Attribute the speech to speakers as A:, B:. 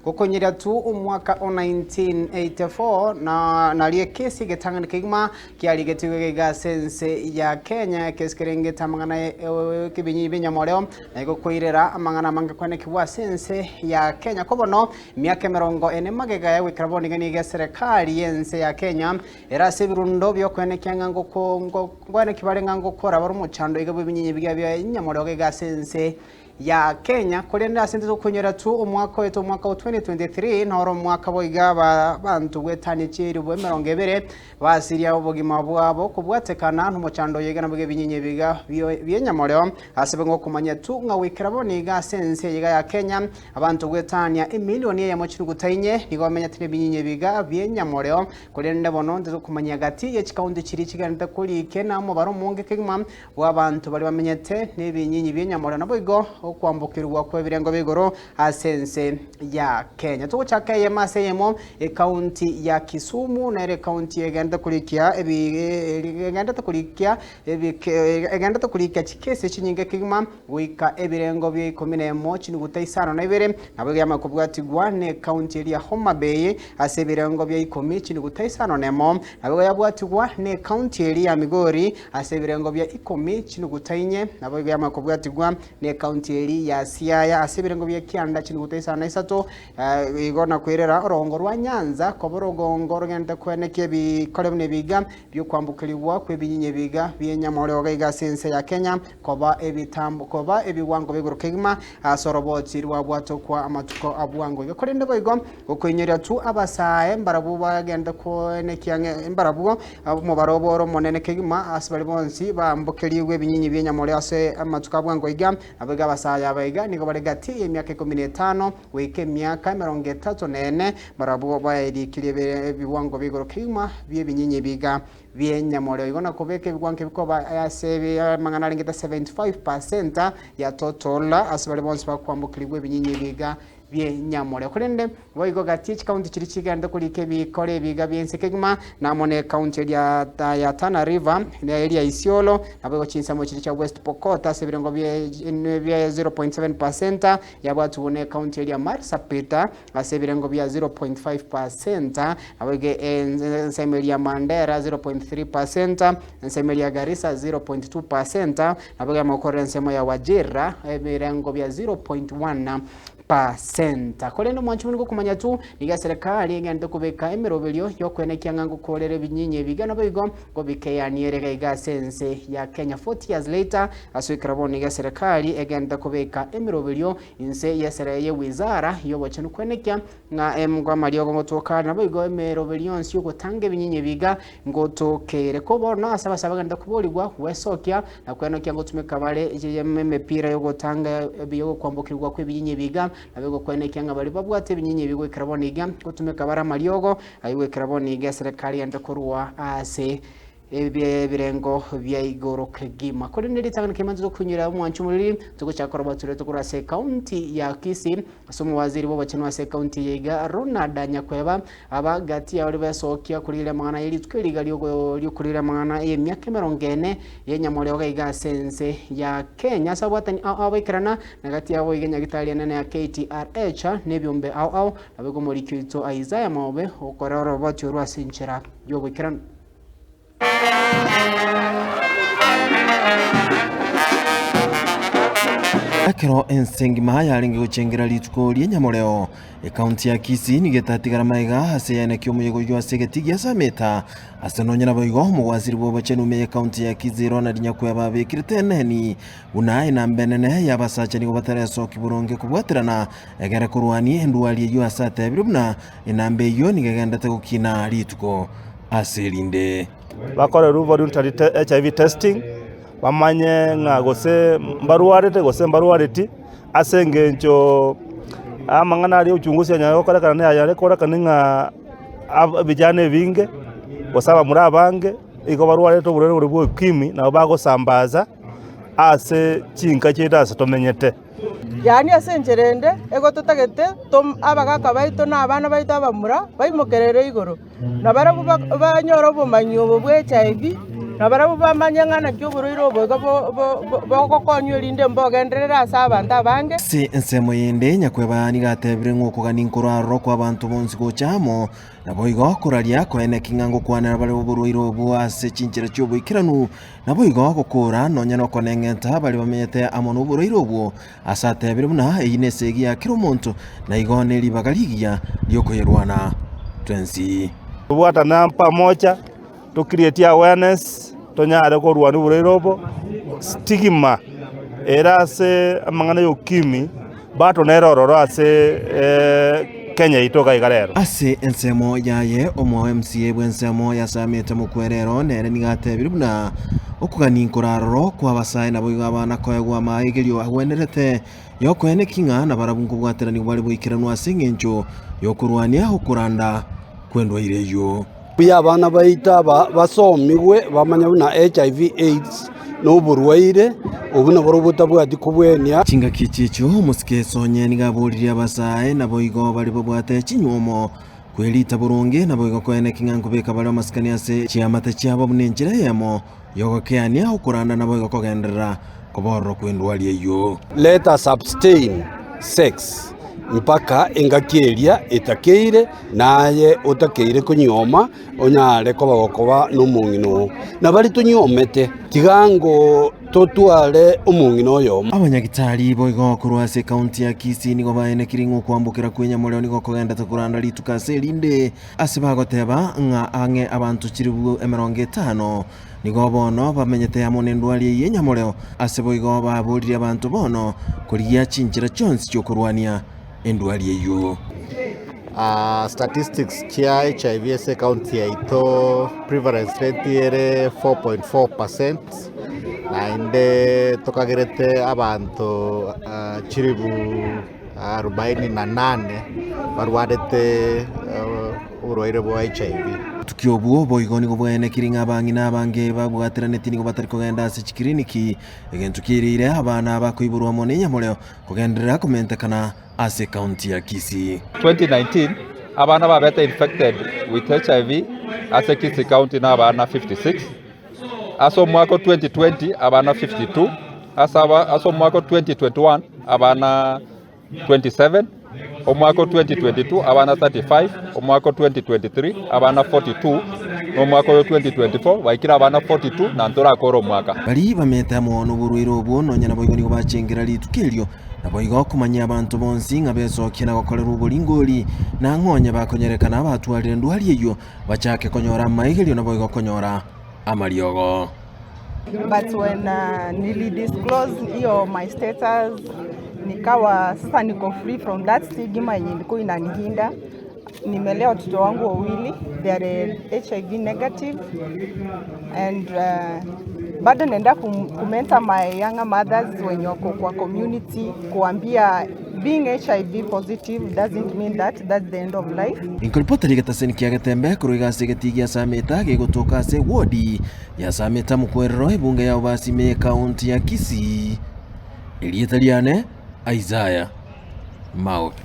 A: Gokonyeria tu omwaka o 1984 na nario ekesi egetang'ani kegima kiarigetigwe iga ase ense ya Kenya, ekesi kerengete amang'ana ekebinyi bi'enyamoreo na igo koirera amang'ana amange kwenekigwa ase ense ya Kenya. Ko bono emiaka emerongo ene magega ya goikera bono iga nigo eserekari y'ense ya Kenya ere ase ebirundo bi'okwenekia ng'a ngoko ngokweneki bare ng'a ngokora bare omochando iga bw'ebinyinyi biria bi'enyamoreo iga ase ense ya Kenya, korende ase intwe tokonyora tu omwaka oito omwaka o 2023 noro omwaka boiga abanto bwetania chieribu emerongo ebere basiria obogima bwabo kobwatekana nomochando oyo iga nabo ebinyinya ebiga bi'enyamoreo ase bo ngokomanya tu ng'a goikera bono iga ase ense eye iga ya Kenya abanto gwetania emilioni eyemo chinuguta inye nigo bamenyete nebinyinya ebiga bi'enyamoreo korende bono intwe tokomanya gati ye chikaunti chiria chigenderete korikena omobaro omonge kegima bw'abanto baria bamenyete nebinyinyi bi'enyamorero, naboigo okwambokirigwa kw'ebirengo bia igoro ase ense ya Kenya. Togochaka eyemo ase eyemo, ekaunti ya Kisumu nere ekaunti egenderete korikia ebi egenderete korikia ebike egenderete korikia chikesi chinyinge kegima goika ebirengo bia ikomi na emo chinuguta isano na ibere, naboigo yamanya kobwatigwa na ekaunti eria ya Homa Bay ase ebirengo bia ikomi chinuguta isano na emo, naboigo yabwatigwa na ekaunti eria ya Migori Ase ebirengo bia ikomi chinuguta inye, naboigo yamanya kobwatigwa nekaunti eria ya Siaya ase ebirengo bia kianda chinuguta isano na isato, igo na koirera orogongo rwa Nyanza koba orogongo rogenderete koenekia ebikore buna ebiga bi'okwambokerigwa kw'ebinyinya ebiga bi'enyamoriogo iga ase ense ya Kenya koba ebitambo koba ebigwango bia igoro kegima ase oroboti rwabwatokwa amatuko a bwango iga. Korende boigo Okoinyoria tu abasae mbarabwo bagende koenekia ng'a mbarabwo omobaro obo ore omonene kegima ase baria bonsi baambokerigwe ebinyinyi bi'enyamore ase amatuko a bwango iga. Naboigo abasae aba iga nigo bare gati y'emiaka ikomi na etano goika emiaka emerongo etato na ene, barabwo baerikirie ebiwango bia igoro kegima bi'ebinyinyi ebi iga bi'enyamore. Igo nakobeka ebigwango ebi koba ase amang'ana arengete 75% ya total ase baria bonsi bakwambokerigwa ebinyinyi ebi iga bi'enyamore. Korende boigo gati ye chikaunti chiria chigenderete korika ebikore ebiga bi'ense kegima, na amo nekaunti eria ya Tana River, na eria Isiolo, naboigo chinsemo chiria chia West Pokot ase ebirengo bie bia 0.7 percent, yabwatwe buna ekaunti eria Marsabit ase ebirengo bia 0.5 percent, naboigo ensemo eria Mandera 0.3 percent, ensemo eria Garissa 0.2 percent, naboigo yamagokorera ensemo ya Wajir ebirengo bia 0.1 Percent. Korende omwanchi buna gokomanya tu, nigo eserekari egenderete kobeka emeroberio y'okoenekia ng'a ngokorera ebinyinyi ebiga naboigo ngobikeyanie ere iga ase ense ya Kenya. 40 years later, ase goikera bono nigo eserekari egenderete kobeka emeroberio inse y'esere ye wizara y'obochenu koenekia ng'a emgo amariogo ngotoka are naboigo emeroberio yonsi y'ogotanga ebinyinyi ebiga Ngotokeire ko bono ase abase abagenderete koborigwa gwesokia na kwenokia ngotumeka bare emepira y'ogotanga y'okwambokigwa kw'ebinyinyi ebi iga, nabo egokwenekia ng'a baria babwate ebinyinyi ebi goikera bono iga ngotumeka bare amariogo ayio goikera bono iga eserekari egende korwa ase ebirengo bia igoro kegima. Korende ritang'ani kegima tokoinyora omwancho omoriri togochaka koroba toretwe korwa ase ekaunti ya Kisii. Ase omowaziri bw'obochenu ase ekaunti eye iga, Ronald Nyakweba, aba gati ya baria besokia korigereria amang'ana ye rituko eri iga ri'okorigereria amang'ana y'emiaka emerongo ene y'enyamoriogo iga ase ense ya Kenya. Ase abwatani ao ao baikerana na gati yabo iga enyagitari enene ya KTRH na ebiombe ao ao, naboigo omoriki oito Isaiah Maobe okore oroboti orwo ase enchera y'oboikeranu.
B: Ekero ense engima yarenge gochengera rituko ri'enyamoreo, ekaunti ya Kisii nigo etatigara magega ase eyaneki omoyega oyio ase egetii gia Sameta. Ase nonya naboigo, omogwasiri bw'obochenu ime y'ekaunti ya Kisii Ronald Nyakweba abekire teneni buna enamba enene y'abasacha nigo bataresoki boronge kobwaterana egere korwania endwari eyio ase atebire buna enamba eyio nigo egendete gokina rituko ase erinde.
C: Bakorerwe voluntary HIV testing, bamanye ng'a gose mbarwarete gose mbarwareti, ase eng'encho amang'ana aria uchunguzi anyare gokorekana na ayare korekana ng'a ebijana ebinge, gose abamura abange, igo barwarete oborwaire boria bwa ukimwi nabo bagosambaza ase chinka chiaito ase tomenyete.
D: Yaani ase enchera ende, igo totagete tom abagaka baito na abana baito abamura baimokerere igoro, na barabwo banyore obomanyi obo bwa HIV. Na barabwo bamanye ng'a naki oborwaire obo iga bogokonywa erinde mbogenderere ase abanto abange.
B: Ase ensemo yende, Nyakweba nigo atebire ng'a okogania nkorarora kw'abanto bonsi gocha amo, naboigo koraria koeneki ng'a ngokwanera bare oborwaire obwo ase chinchera chi'oboikeranu, naboigo gokora nonya nokoneng'enta baria bamenyete amo noborwaire obwo, ase atebire buna eyio nesegi ya kera omonto, na igo neribaga rigiya riokoyerwana twensi.
C: Tobwatane pamoja. To create awareness tonyare korwania oborwaire obo, stigma ere ase amang'ana ya ukimwi bado nere ororo ase Kenya yaito iga iga rero.
B: Ase ensemo yaye, omo MCA bw'ensemo ya Samete Mokwerero nere nigo atebire buna okogania nkoraroro kw'abasae naboigo abana koegwa amaegerio agwenerete yokoeneki ng'a nabarabwo nkobwateraniwa bare boikeranu ase engencho y'okorwania okoranda kw'endwaire eyio.
E: Buya abana baito aba basomigwe bamanye buna HIV AIDS noborwaire obwo naboro botabwati kobwenia.
B: Chingaki echi echio omosike Esonye nigo aboririe abasae naboigo baria babwate chinywomo kwerita boronge naboigo koeneki ng'a nkobeka bare amasikani ase chiamate chiabo buna enchera eyemo yogokeania okoranda naboigo kogenderera koborora kw'endwari eyio.
E: Let us abstain sex mpaka engaki eria etakeire, naye otakeire konyioma, onyare koba gokoba nomong'ina oo. Na baria tonyiomete, tiga ngo totware omong'ina oyomo.
B: Abanyagitari boigo korwa ase ekaunti ya Kisii nigo baenekirie ng'a okwambokera kw'enyamorero nigo kogendete koranda rituko ase erinde, ase bagoteba ng'a ang'e abanto chilifu 50 Nigo bono bamenyete amo nendwari eyio enyamoreo, ase boigo baboririe abanto bono korigia chinchera chionsi chi'okorwania endwari eyio.
F: Statistics chia HIV ase ecounty yaito prevalence rate ere 4.4%, naende tokagerete abanto chilifu arubaini na nane barwarete oborwaire bwa HIV.
B: Obotuki obwo boigo nigo bwaenekire ng'a abang'ina abange babwateranetie nigo batari kogenda ase chikiriniki, egento kiairire abana abakoiborwa amo nenyamoreo kogenderera komentekana ase ekaunti ya Kisii.
G: 2019 abana babete infected with HIV ase Kisii County na abana 56, ase omwaka o 2020 abana 52, ase aba ase omwaka o 2021 abana 27, omwaka o 2022 abana 35, omwaka o 2023 abana 42, na omwaka oyo 2024 baikire abana 42 na ntorakore omwaka.
B: Baria bamete amo noborwaire obwo nonya naboigo nigo bachengera rituko erio, naboigo okomanyia abanto bonsi ng'a besokie na gokorerwa oboringori, na ng'a onye bakonyerekana abatwarire endwari eyio, bachake konyora amaigerio naboigo konyora amariogo.
D: But when nili disclose hiyo my status nikawa sasa niko free from that stigma yenye ilikuwa inanihinda. Nimelea watoto wangu wawili, they are HIV negative and bado naenda kumentor my younger mothers wenye wako kwa community kuambia being HIV positive doesn't mean that that's the end of life.
B: Inkoripota rigetaseni kia Getembe korwa iga ase egetii gia Sameta gegotoka ase ewodi ya Sameta Mokwerero ebunge ya Obasi ime y'ekaunti ya Kisii. Erieta riane Isaiah Maobe.